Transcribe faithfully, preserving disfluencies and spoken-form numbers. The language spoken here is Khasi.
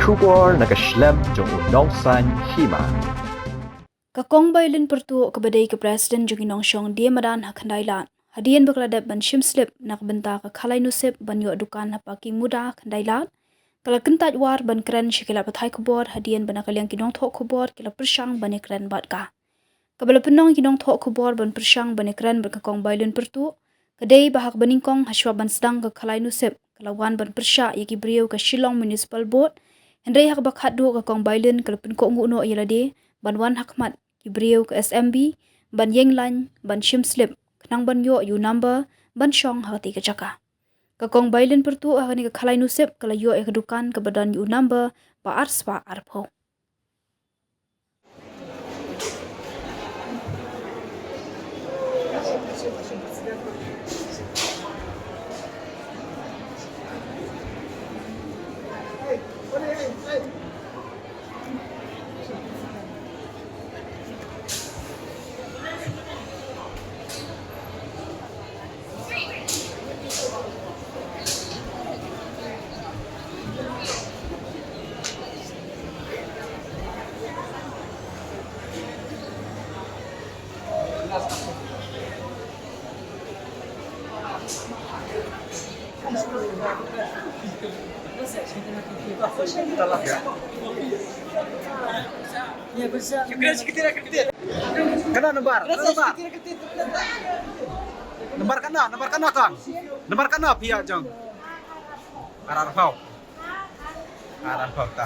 Khubor na ka shlem jong u nongsan hima. Ka Kong Bailin Pyrtuh kaba dei ka President jong ki nongshong die madan ha Khyndai Lad, hadien ba ka la dep ban shim slip na ka bynta ka Khalai Nusip ban ïoh dukan ha Parking Muda Khyndai Lad, ka la kyntait war ban kren sha ki lad pathai khubor hadien ba na ka liang ki nongthoh khubor ki la pyrshang ban ïakren bad ka. Kaba la pynlong ïa ki nongthoh khubor ban pyrshang ban ïakren bad ka Kong Bailin Pyrtuh ka dei ba ha kaba nyngkong hashwa ban sdang ka Khalai Nusip, ka la wan ban pyrshah ïa ki briew ka Shillong Municipal Board, hynrei ha kaba khatduh ka Kong Bailin ka la pynkohnguh noh ïa lade ban wan ha khmat ki briew ka S M B ban ïeng lain ban shim slip khnang ban ïoh ïa u number ban shong ha katei ka jaka. Ka Kong Bailin Pyrtuh ha kane ka Khalai Nusip ka la ïoh ïa ka dukan kaba don ïa u number ba ar spah arphew. Kano nombar? Kano nombar? Nombar kano? Nombar kano, Kong? Nombar kano phi ïoh jong? Ar arphew. Ar arphew ta.